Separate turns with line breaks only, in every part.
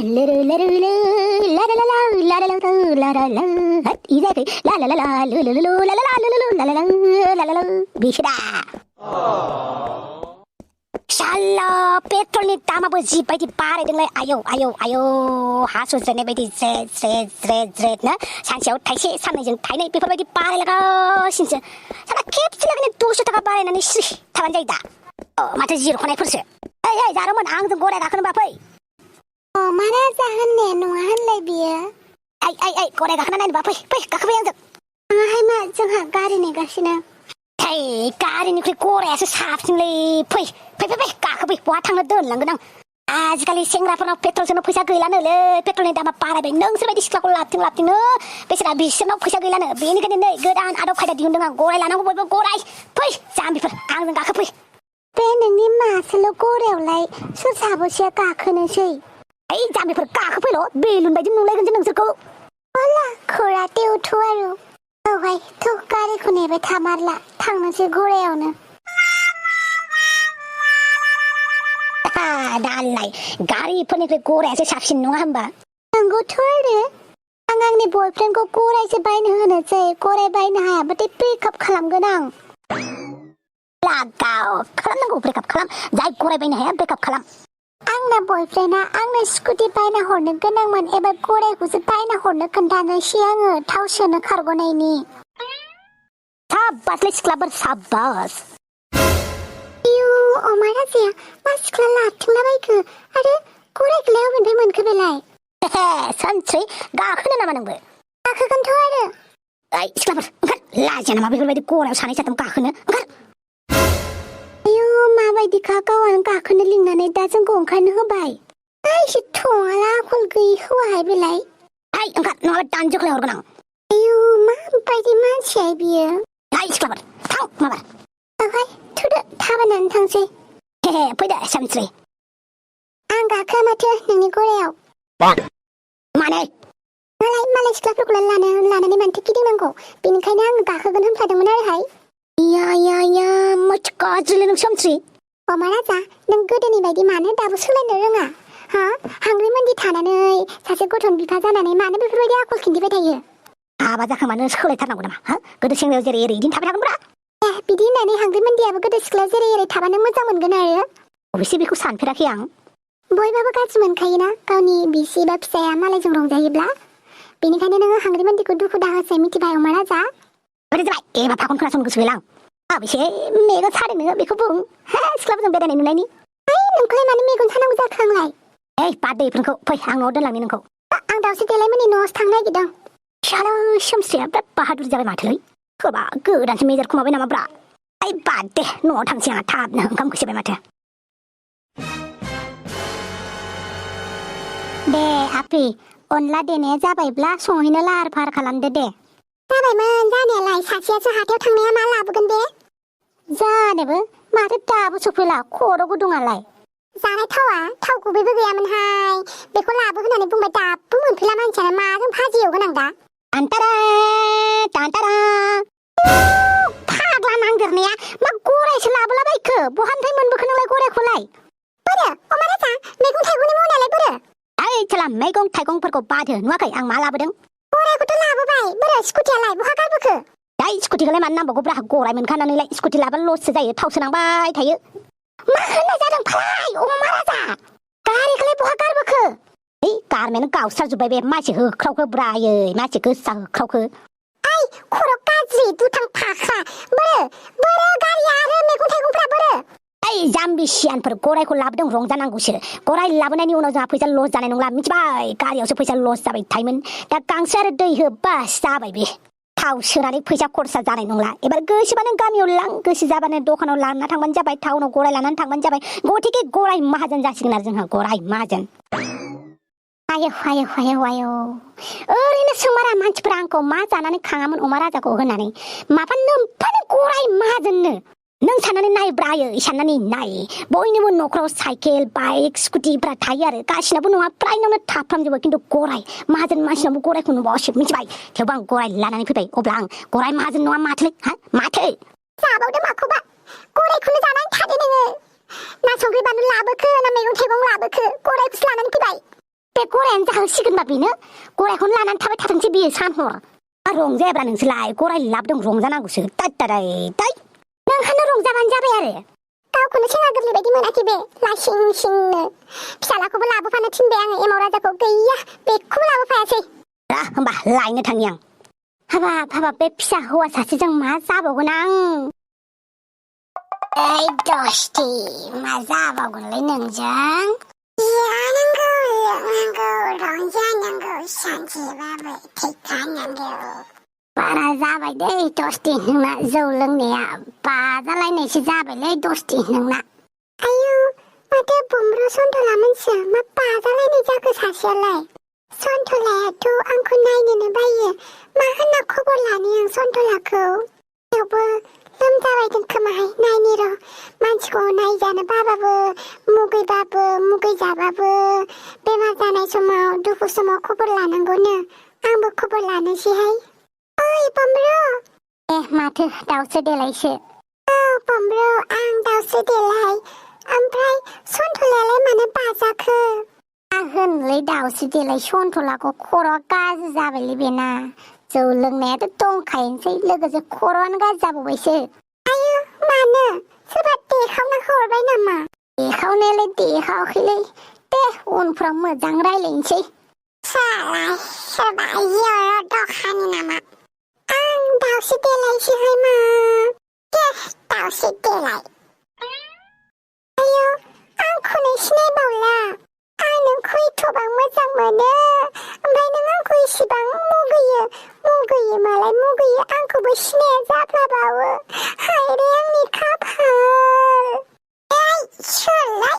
Shala petrolni दामाबो जिबायदि बारायदोंलाय आयौ हासुज्रेनाय बायदि ज्रेद ना सानसेयाव थाइसे साननैजों थाइनै बेफोरबायदि बारायलागासिनोसो साला खेबसे लागैनो 200 थाखा बारायनानै सिरि थाबानो जायो दा माथो जिरख'नायफोरसो ओइ जारोमोन आंजों गराय गाखोनोबा फै
मारा जाहोनने नङा होनलाय बियो
ओइ गराय गाखोना नायनोबा फै गाखोफै आंजों
आंहाय मा जोंहा गारि नेगासिनो
गारिनिख्रुइ गरायासो साबसिनलै फै गाखोफै बहा थांनो दोनलांगोन आं आजिखालि सेंग्राफोरनाव पेट्रल सोनो फैसा गैलानोलै पेट्रलनि दामा बारायबाय नोंसोरबायदि सिख्लाखौ लाबथिंनो बेसेरा बिसोरनाव फैसा गैलानो बेनिखायनो नै गोदान आदब खायदा दिहुनदों आं गराय लानांगौ बयबो गराय फै जाम्बिफोर आंजों गाखोफै
बे नोंनि मासेल' गरायावलाय सोर साबोसेया गाखोनोसै
ओइ जाम्बिफोर गाखोफैल' बेलुन बायदि नुलायगोन जे नोंसोरखौ
अला खोराते उठो आरो औहाय थ' गारिखौ नेबाय थामारला थांनोसै गरायावनो
दालाय गारिफोरनिख्रुइ गरायासो साबसिन नङा होमबा
नंगौथ' आरो आं आंनि बयफ्रेन्डखौ गरायसो बायनो होनोसै गराय बायनो हायाबाथाय ब्रेकआप खालामगोन आं
लागाव खालामनांगौ ब्रेकआप खालाम जाय गराय बायनो हाया ब्रेकआप खालाम
आंना बयफ्रेन्डआ आंनो स्कुटि बायना हरनो गोनांमोन एबार गरायखौसो बायना हरनो खोन्थानोसै आङो थाव सोनो खारग'नायनि
साब्बासलै सिख्लाफोर साब्बास
अमा राजाया मा सिख्ला लाबथिंलाबायखो आरो गरायखौलाय अबेनिफ्राय मोनखो बेलाय
सानस्रि गाखोनो नामा नोंबो
गाखोगोनथ' आरो
ओइ सिख्लाफोर ओंखार लाजिया नामा बेफोरबायदि गरायाव सानै साथाम गाखोनो ओंखार
माबायदिखा गावआनो गाखोनो लिंनानै दा जोंखौ ओंखारनो होबाय एसे थङाला आखल गैयि हौवाहाय बेलाय
ओंखार नङाबा दानजोखलाय हरगोन आं
माबायदि मानसियाय बियो
सिख्लाफोर थां माबा
ओमफ्राय थुदो थाबायनानै थांसै
फैदो सानस्रि
आं गाखोआ माथो नोंनि गरायाव
माने
मालाय सिख्लाफोरखौलाय लानानै मानोथो गिदिंनांगौ बेनिखायनो आङो गाखोगोन होनफ्लादोंमोन आरोहाय
या मोच गाज्रिलै नों सानस्रि
अमा राजा नों गोदोनि बायदि मानो दाबो सोलायनो रोङा हा हांग्रि मोनदि थानानै सासे गथ'नि बिफा जानानै मानो बेफोरबायदि आखल खिन्थिबाय थायो
हाबा जाखांबानो सोलायथारनांगौ नामा हा गोदो सेंग्रायाव जेरै एरै इदिनो थाबाय थागोनब्रा
बिदि होननानै हांग्रि मोनदियाबो गोदो सिख्लायाव जेरै एरै थाबानो मोजां मोनगोन आरो
अबेसे बेखौ सानफेराखै आं
बयबाबो गाज्रि मोनखायोना गावनि बिसि बा फिसाया मालायजों रंजायोब्ला बेनिखायनो नोङो हांग्रि मोनदिखौ दुखु दाहासो मिथिबाय अमा राजा
ओरै जाबाय एबा फाखन खोनासंनो गोसो गैला आं अबेसे मेगन सादों नोङो बेखौ बुं सिख्लाफोरजों बेरायनाय नुनायनि
नोंखौलाय मानो मेगन सानांगौ जाखो आंलाय
बाद दैफोरखौ फै आं न'आव दोनलांनि नोंखौ
आं दावसो देलायमोननि न'आवसो थांनो नागिरदों
शाला सोमस्रिया बिराद बाहादुर जाबाय माथोलै होबा गोदानसो मेजार खुमाबाय नामा ब्रा बाद दे न'आव थांसै आंहा थाबनो ओंखाम उखैसोबाय माथो
दे आपि अनला देनाया जाबायब्ला संहैनो लाहार फाहार खालामदो दे जाबायमोन जानायालाय सासेयासो हाथायाव थांनाया मा लाबोगोन बे
जानोबो माथो दाबो सफैला खर' गुदुङालाय
जानाय थाव गुबैबो गैयामोनहाय बेखौ लाबो होननानै बुंबाय दाबो मोनफैला मानसियानो माजों भाजि एवगोन आं दा
टान्टारा
फाग्ला नांदेरनाया मा गरायसो लाबोलाबायखो बहानिफ्राय मोनबोखो नोंलाय गरायखौलाय बोरो अमा राजा मैगं थाइगंनि मावनायालाय बोरो
साला मैगं थाइगंफोरखौ बादो नुवाखै आं मा लाबोदों
गरायखौथ' लाबोबाय बोरो स्कुटियालाय बहा गारबोखो
स्कुटिखौलाय मानो नांबावगौब्रा गराय मोनखानानैलाय स्कुटि लाबानो लससो जायो थाव सोनांबाय थायो
मा होननाय जादों फालाय अमा राजा गारिखौलाय बहा गारबोखो
गारमायानो गावस्राजोब्बाय बे मानसि होख्रावखो ब्रायै मानसि गोसा होख्रावखो
खर' गाज्रि दुथां फाख्रा बोरो गारिया आरो मैगं थाइगंफ्रा बोरो
जाम्बि सियानफोर गरायखौ लाबोदों रंजानांगौसो गराय लाबोनायनि उनाव जोंहा फैसा लस जानाय नंला मिथिबाय गारियावसो फैसा लस जाबाय थायोमोन दा गांसो आरो दै होबास जाबाय बे थाव सोनानै फैसा खरसा जानाय नंला एबार गोसोबानो गामियाव लां गोसो जाबानो दखानाव लाना थांबानो जाबाय टाउनाव गराय लानानै थांबानो जाबाय गथिखे गराय माहाजोन जासिगोन आरो जोंहा गराय माहाजोन
आयौ ओरैनो सोंमारा मानसिफोरा आंखौ मा जानानै खाङामोन अमा राजाखौ होननानै माबा नोमफानो गराय माहाजोननो
नों साननानै नाय ब्रायै साननानै नाय बयनिबो न'खराव साइकेल बाइक स्कुटिफ्रा थायो आरो गासिनाबो नङा फ्रायनावनो थाफ्रामजोबो खिन्थु गराय माहाजोन मानसिनावबो गरायखौ नुबावासो मिथिबाय थेवबो आं गराय लानानै फैबाय अब्ला आं गराय माहाजोन नङा माथोलै माथो
जाबावदो माखौबा गरायखौनो जानानै थादो नोङो ना संख्रि बानलु लाबोखो ना मैगं थाइगं लाबोखो गरायखौसो लानानै फैबाय
बे गरायानो जाहोसिगोनबा बेनो गरायखौनो लानानै थाबाय थाथोंसै बियो सानहर रंजायाब्रा नोंसोरलाय गराय लाबोदों रंजानांगौसो दै नोंहानो रंजाबानो जाबाय आरो
गावखौनो सेंग्रा गोरलै बायदि मोनाखै बे लासिं सिंनो फिसालाखौबो लाबोफानो थिनबाय आङो एमाव राजाखौ गैया बेखौबो लाबोफायासै
होमबा लायनो थांनि आं हाबाब बे फिसा हौवा सासेजों मा जाबावगोन आं
ओइ दस्ति मा जाबावगोनलै नोंजों जानांगौ लोंनांगौ रंजानांगौ सानसेबाबो थैखानांगौ
बारा जाबाय दै दस्ति नोंना जौ लोंनाया बाजालायनायसो जाबायलै दस्ति नोंना
आयौ माथो बुमब्रु सन्थला मोनसिया मा बाजालायनाय जाखो सासेयालाय सन्थलायाथ' आंखौ नायनोनो बायो मा होनना खबर लानो आं सन्थलाखौ थेवबो लोमजाबायदों खोमाहाय नायनि र' मानसिखौ नायजानो बाबाबो मुगैबाबो मुगैजाबाबो बेमार जानाय समाव दुखु समाव खबर लानांगौनो आंबो खबर लानोसैहाय ओइ बमब्रु
माथो दाउसो देलायसो
औ बमब्रु आं दाउसो देलाय ओमफ्राय सन्थलायालाय मानो बाजाखो
होनलै दाउसो देलाय सन्थलाखौ खर'आ गाज्रि जाबायलै बेना जौ लोंनायाथ' दंखायोसै लोगोसे खर'आनो गाज्रि जाबावबायसो
आयु मानो सोरबा देखावना हरबाय नामा
देखावनायालाय देखावाखैलै दे उनफ्राव मोजां रायलायनोसै
साला सोरबा जर दखानि नामा आं दाउसो देलायसैहाय मा दे दाउसो देलाय आयु आंखौनो सिनायबावला आं नोंखौ एथ'बां मोजां मोनो ओमफ्राय नों आंखौ इसिबां मुगैयो मालाय मुगैयो आंखौबो सिनाया जाफ्लाबावो हायरे आंनि खाफाल ओइ सोरलाय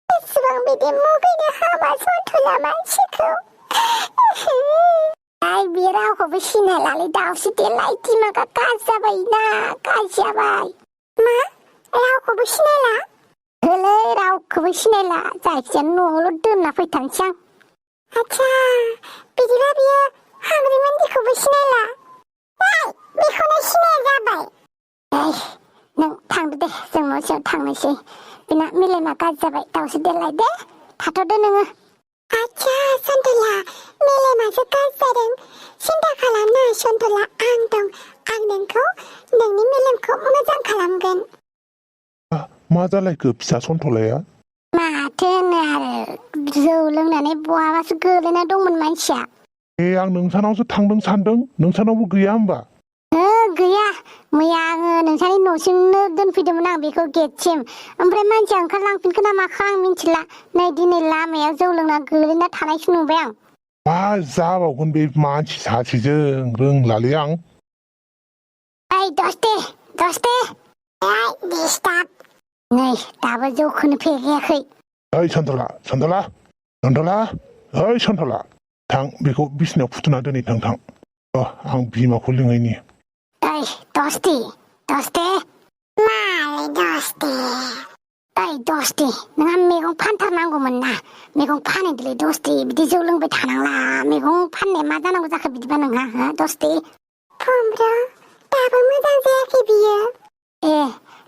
इसिबां बिदि मुगैनो हामा सन्थला मानसिखौ
बे रावखौबो सिनायलालै दाउसो देलाय दिमागा गाज्रि जाबायना गाज्रि जाबाय
मा रावखौबो सिनायला
होलै रावखौबो सिनायला जायखिजाया न'आवल' दोनना फैथारनोसै आं
आच्छा बिदिबा बियो हाग्रिमोनदिखौबो सिनायला बेखौनो सिनाया जाबाय
नों थांदो दे जों न' सिङाव थांनोसै बेना मेलेमा गाज्रि जाबाय दाउसो देलाय दे थाथ'दो नोङो
आच्छा सन्थला मेलेमासो गाज्रि जादों सिन्था खालामना सन्थला आं दं आं नोंखौ नोंनि मेलेमखौ मोजां खालामगोन
मा जालायखो फिसा सन्थलाया
माथो होनो आरो जौ लोंनानै बहाबासो गोलैना दंमोन मानसिया
आं नोंसानावसो थांदों सानदों नोंसानावबो गैया होमबा
गैया मैया आङो नोंसानि न'सिमनो दोनफैदोंमोन आं बेखौ गेटसिम ओमफ्राय मानसिया ओंखारलांफिनखो ना माखो आं मिन्थिला नै दिनै लामायाव जौ लोंना गोलैना थानायसो नुबाय आं
मा जाबावगोन बे मानसि सासेजों रोंलालै आं
ओइ दस्ते
डिस्टार्ब
नै दाबो जौखौनो फेगायाखै
ओइ सन्थला ओइ सन्थला थां बेखौ बिसिनायाव फुथुना दोनै थां आं बिमाखौ लिंहैनि
ओइ दस्ते
मालाय दस्ते
ओइ दस्ते नोंहा मैगं फानथारनांगौमोन ना मैगं फानैदोलै दस्ते बिदि जौ लोंबाय थानांला मैगं फाननाया मा जानांगौ जाखो बिदिबा नोंहा हो दस्ते
बमब्रु दाबो मोजां जायाखै बियो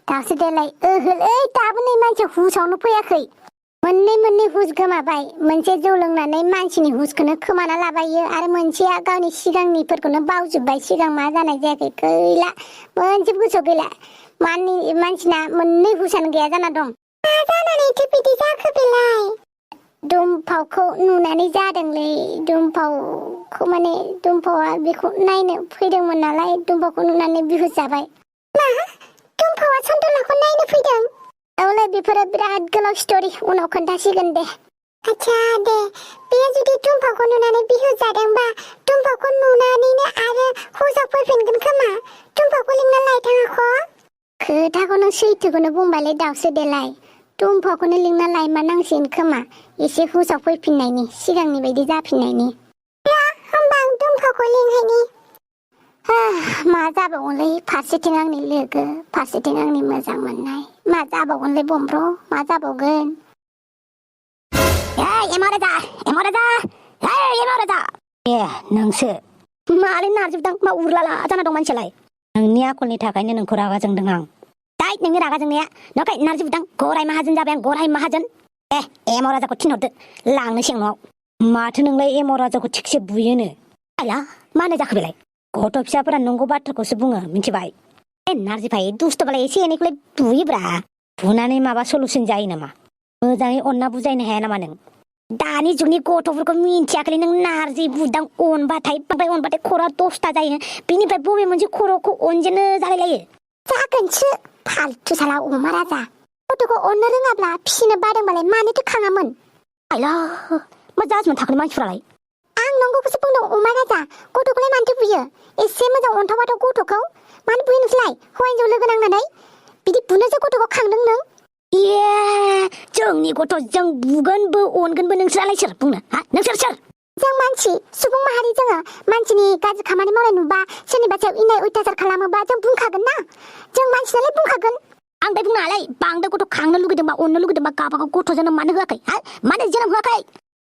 दाउसो देलाय ओहोलै दाबो नै मानसि हुसावनो फैयाखै मोननै हुस गोमाबाय मोनसे जौ लोंनानै मानसिनि हुसखौनो खोमाना लाबायो आरो मोनसेया गावनि सिगांनिफोरखौनो बावजोब्बाय सिगां मा जानाय जायाखै गैला मोनसेबो गोसोआव गैला मानसिना मोननै हुसानो गैया जाना दं
मा जानानैथो बिदि जाखो बेलाय
दुमफावखौ नुनानै जादोंलै दुमफावा बेखौ नायनो फैदोंमोन नालाय दुमफावखौ नुनानै बिहुस जाबाय
मा दुमफावा सन्थलाखौ नायनो फैदों
औलै बेफोरो बिराद गोलाव स्ट'रि उनाव खोन्थासिगोन दे
आच्छा दे बेयो जुदि दुमफावखौ नुनानै बिहुस जादोंबा दुमफावखौ नुनानैनो आरो हुसाव फैफिनगोन खोमा दुमफावखौ लिंना लायथाङाख'
खोथाखौ नों सैथोखौनो बुंबायलै दाउसो देलाय दुमफावखौनो लिंना लायमारनांसिगोन खोमा एसे हुसाव फैफिननायनि सिगांनि बायदि जाफिननायनि
होमबा आं दुमफावखौ लिंहैनि
मा जाबावगोनलै फारसेथिं आंनि लोगो फारसेथिं आंनि मोजां मोननाय मा जाबावगोनलै बमब्र मा जाबावगोन एमाव राजा नोंसो मारै नारजोबदां मा उरलाला जाना दं मानसियालाय नोंनि आखलनि थाखायनो नोंखौ रागा जोंदों आं दाय नोंनि रागा जोंनाया नखाय नारजोबदां गराय माहाजोन जाबाय आं गराय माहाजोन एमाव राजाखौ थिनहरदो लांनोसै न'आव माथो नोंलाय एम राजाखौ थिगसे बुयोनो आइला मानो जाखो बेलाय गथ' फिसाफोरा नंगौ बाथ्राखौसो बुङो मिथिबाय नारजि भाई दुस्थ'बालाय एसे एनैखौलाय बुयोब्रा बुनानै माबा सलुसन जायो नामा मोजाङै अनना बुजायनो हाया नामा नों दानि जुगनि गथ'फोरखौ मिन्थियाखै नों नारजि बुदां अनबाथाय खर'आ 10ता जायो बिनिफ्राय बबे मोनसे खर'खौ अनजेनो जालायलायो
जागोनसो फालतु साला अमा राजा गथ'खौ अननो रोङाब्ला फिसिनो बादोंबालाय मानोथो खाङामोन
आइला मा जाजोबनो थाखोनि मानसिफ्रालाय
आं नंगौखौसो बुंदों अमा राजा गथ'खौलाय मानोथो बुयो एसे मोजां अनथाव गथ'खौ मानो बुयो नोंसोरलाय हौवा हिनजाव लोगो नांनानै बिदि बुनोसो गथ'खौ खांदों नों
ए जोंनि गथ' जों बुगोनबो अनगोनबो नोंसोरालाय सोर बुंनो हा नोंसोर सोर
जों मानसि सुबुं माहारि जोङो मानसिनि गाज्रि खामानि मावनाय नुबा सोरनिबा सायाव इनाय अयथासार खालामोबा जों बुंखागोन ना जों मानसि नालाय बुंखागोन
आं दाय बुंनालाय बांद्राय गथ' खांनो लुगैदोंबा अननो लुगैदोंबा गावबागाव गथ' जोनोम मानो होआखै हा मानो जोनोम होआखै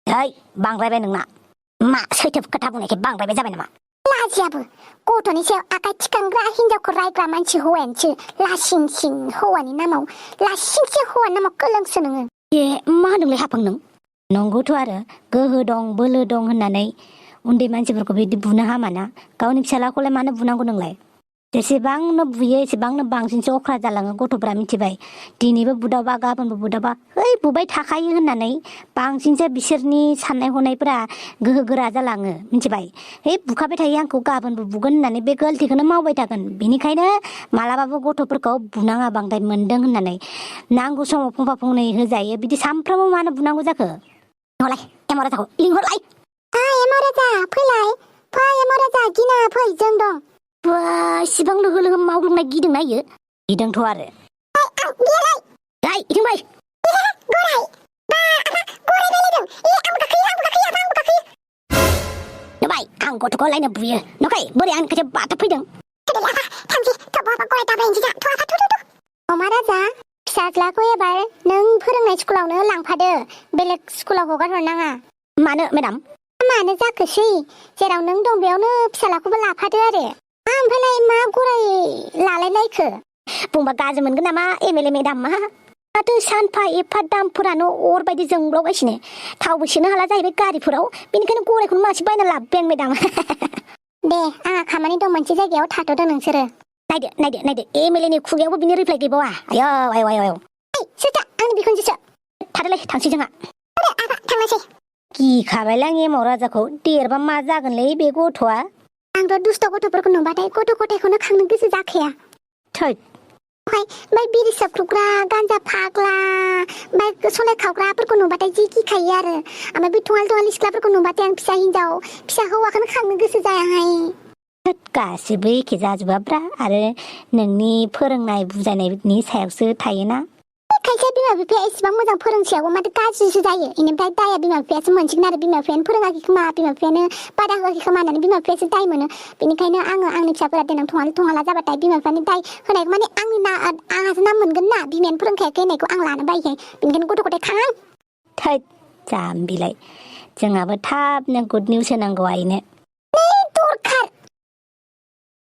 ओइ बांद्रायबाय नोंना मा सैथो खोथा बुंनायखाय बांद्रायबाय जाबाय नामा
लाजियाबो गथ'नि सायाव आखाइ थिखांग्रा हिनजावखौ रायग्रा मानसि हौवायानोसो लासिं सिं हौवानि नामाव लासिंसे हौवानि नामाव कोलोंसो नोङो
ए मा होनदोंलाय हाफां नों नंगौथ' आरो गोहो दं बोलो दं होननानै उन्दै मानसिफोरखौ बिदि बुनो हामाना गावनि फिसालाखौलाय मानो बुनांगौ नोंलाय जेसेबांनो बुयो एसेबांनो बांसिनसो अख्रा जालाङो गथ'फ्रा मिथिबाय दिनैबो बुदावबा गाबोनबो बुदावबा ओइ बुबाय थाखायो होननानै बांसिनसो बिसोरनि साननाय हनायफोरा गोहो गोरा जालाङो मिथिबाय है बुखाबाय थायो आंखौ गाबोनबो बुगोन होननानै बे गलतिखौनो मावबाय थागोन बेनिखायनो मालाबाबो गथ'फोरखौ बुनाङा बांद्राय मोनदों होननानै नांगौ समाव फंफा फंनै होजायो बिदि सानफ्रामबो मानो बुनांगौ जाखो हलाय एम राजाखौ लिंहरलाय
एम राजा फैलाय फै एम राजा गिनाङा फै जों दं
बा इसिबां लोगो लोगो मावग्लुंनाय गिदोंना इयो गिदोंथ' आरो इथिं फै नुबाय आं गथ'खौ लायनो बुयो नुखाय बोरै आंनि खाथियाव बाथा फैदों
अमा राजा फिसाज्लाखौ एबार नों फोरोंनाय स्कुलावनो लांफादो बेलेग स्कुलाव हगार हरनाङा
मानो मेडाम
मानो जाखोसै जेराव नों दं बेयावनो फिसालाखौबो लाफादो आरो ओमफ्रायलाय मा गराय लालायलायखो
बुंबा गाज्रि मोनगोन नामा एमएलए मेडाम माथो सानफा एफा दामफोरानो अर बायदि जोंब्लावगासिनो थावबो सोनो हाला जाहैबाय गारिफोराव बेनिखायनो गरायखौनो मासे बायना लाबोबाय आं मेडाम
दे आंहा खामानि दं मोनसे जायगायाव थाथ'दो नोंसोरो
नायदो एमएलए नि खुगायावबो बिनि रिप्लाय गैबावा आयौ
सोरथा आंनि बिखुनजोसो
थादोलाय थांसै जोंहा
थांनोसै
गिखाबायलां एमाव राजाखौ देरबा मा जागोनलै बे गथ'आ
आंथ' दुस्थ' गथ'फोरखौ नुबाथाय गथ' गथायखौनो खांनो गोसो जाखाया
थै
ओमफ्राय बिरि सोबख्रुबग्रा गान्जा फाग्ला ओमफ्राय सलाय खावग्राफोरखौ नुबाथाय जि गिखायो आरो ओमफ्राय बे थङालि सिख्लाफोरखौ नुबाथाय आं फिसा हिनजाव फिसा हौवाखौनो खांनो गोसो जायाहाय
गासिबो एखे जाजोबाब्रा आरो नोंनि फोरोंनाय बुजायनायनि सायावसो थायोना
खायसे बिमा बिफाया एसेबां मोजां फोरोंसेयावबो माथो गाज्रिसो जायो बेनिफ्राय दाया बिमा बिफायासो मोनसिगोन आरो बिमा बिफायानो फोरोङाखै खोमा बिमा बिफायानो बादा होआखै खोमा होननानै बिमा बिफायासो दाय मोनो बेनिखायनो आङो आंनि फिसाफोरा देनां थङाला जाबाथाय बिमा बिफानि दाय होनायखौ माने आंहासो नाम मोनगोन ना बिमायानो फोरोंखायाखै होननायखौ आं लानो बायोहाय बेनिखायनो गथ' गथाय खां
थै जाम्बिलाय जोंहाबो थाबनो गुड निउस होनांगौ आइनो